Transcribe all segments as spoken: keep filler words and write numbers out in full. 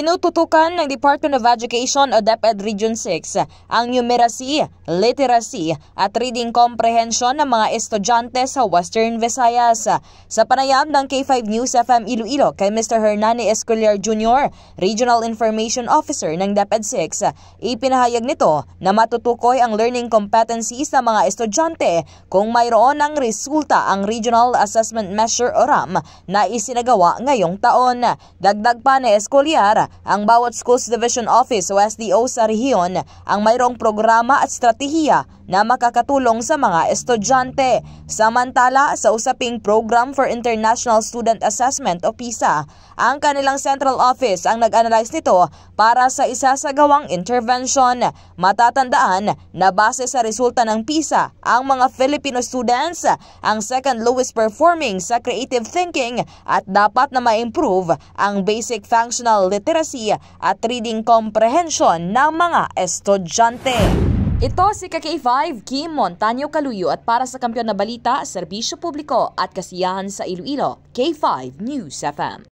Tinututukan ng Department of Education o DepEd Region six ang numeracy, literacy, at reading comprehension ng mga estudyante sa Western Visayas. Sa panayam ng K five News F M Iloilo kay Mister Hernani Escoliar Junior, Regional Information Officer ng DepEd six, ipinahayag nito na matutukoy ang learning competencies ng mga estudyante kung mayroon ng resulta ang Regional Assessment Measure o RAM na isinagawa ngayong taon. Dagdag pa ni Escoliar, ang bawat Schools Division Office o S D O sa rehiyon ang mayroong programa at estratehiya na makakatulong sa mga estudyante. Samantala, sa usaping Program for International Student Assessment o PISA, ang kanilang central office ang nag-analyze nito para sa isasagawang intervention. Matatandaan na base sa resulta ng PISA, ang mga Filipino students ang second lowest performing sa creative thinking at dapat na ma-improve ang basic functional literacy at reading comprehension ng mga estudyante. Ito si ka K five, Kim Montaño Caluyo, at para sa Kampiyon na Balita, Serbisyo Publiko at Kasiyahan sa Iloilo, K five News F M.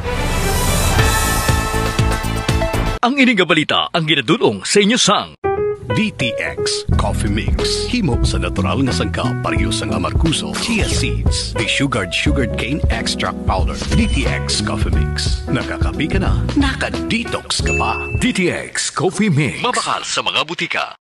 Ang ini nga balita ang ginadul-ong sa inyo sang D T X Coffee Mix. Himo sa natural nga sangkap, pareho sang amargoso, chia seeds, desugared sugarcane extract powder. D T X Coffee Mix. Nakakape ka na, naka-detox ka pa. D T X Coffee Mix. Mabakal sa mga butika.